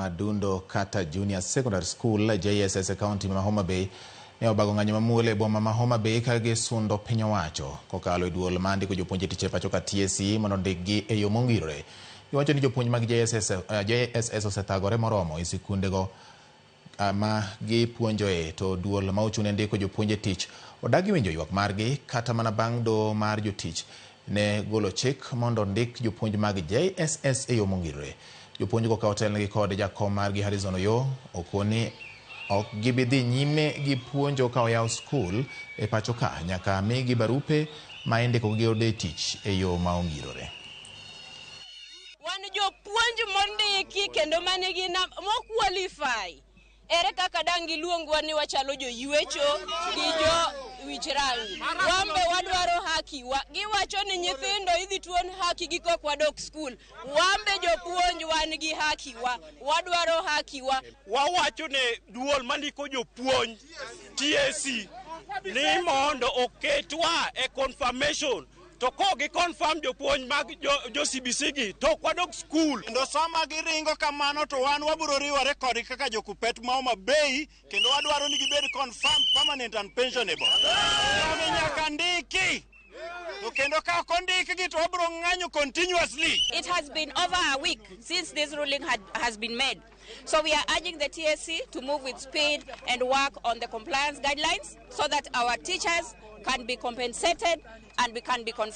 Ma Dundo Kata Junior Secondary School JSS e kaunti ma Homa Bay ne obago ng'anyo mamuol e boma ma Homa Bay ka gisundo piny owacho kokalo e duol ma ndiko jopuonj e tich e pacho ka TSC mondo ondikgi e yo mongirore. Giwacho ni jopuonj mag JSS, JSS osethagore moromo e sikundego ma gipuonjoe to duol ma ochung' ne ndiko jopuonj e tich odagi winjo ywak margi kata mana bang' doho mar jotich ne golo chik mondo ondik jopuonj mag JSS e yo mongirore. Jopuonjgo ka otelnegi kod jakom margi Harrison Oyoo okoni ok gibi dhi nyime gi puonjo ka oyaw skul e pacho ka nyaka migi barupe ma indiko gi e tich e yo ma ongirore. Wan jopuonj mondiki kendo manigi mo qualify. Ere kaka dang' giluongwa ni wachalo joywecho gi jo wich rangi? Wambe wadwaro haki wa. Giwacho ni nyithindo idhi tuon haki gi kok wadok skul. Wambe jopuonj wan gi haki wa. Wadwaro haki wa. Wawacho ne duol mandiko jopuonj TSC ni mondo oketwa e confirmation to ko gi confirm jopuonj mag jo CBC gi to ok wadok skul. Kendo sama giringo kamano to wan wabiro riwore kodgi kaka jokupet ma Homa Bay kendo wadwaro ni gibed confirmed permanent and pensionable. Jogi nyaka ndiki. To kendo ka ok ondikgi to wabiro ng'anyo continuously. It has been over a week since this ruling has been made. So we are urging the TSC to move with speed and work on the compliance guidelines so that our teachers can be compensated and we can be confirmed.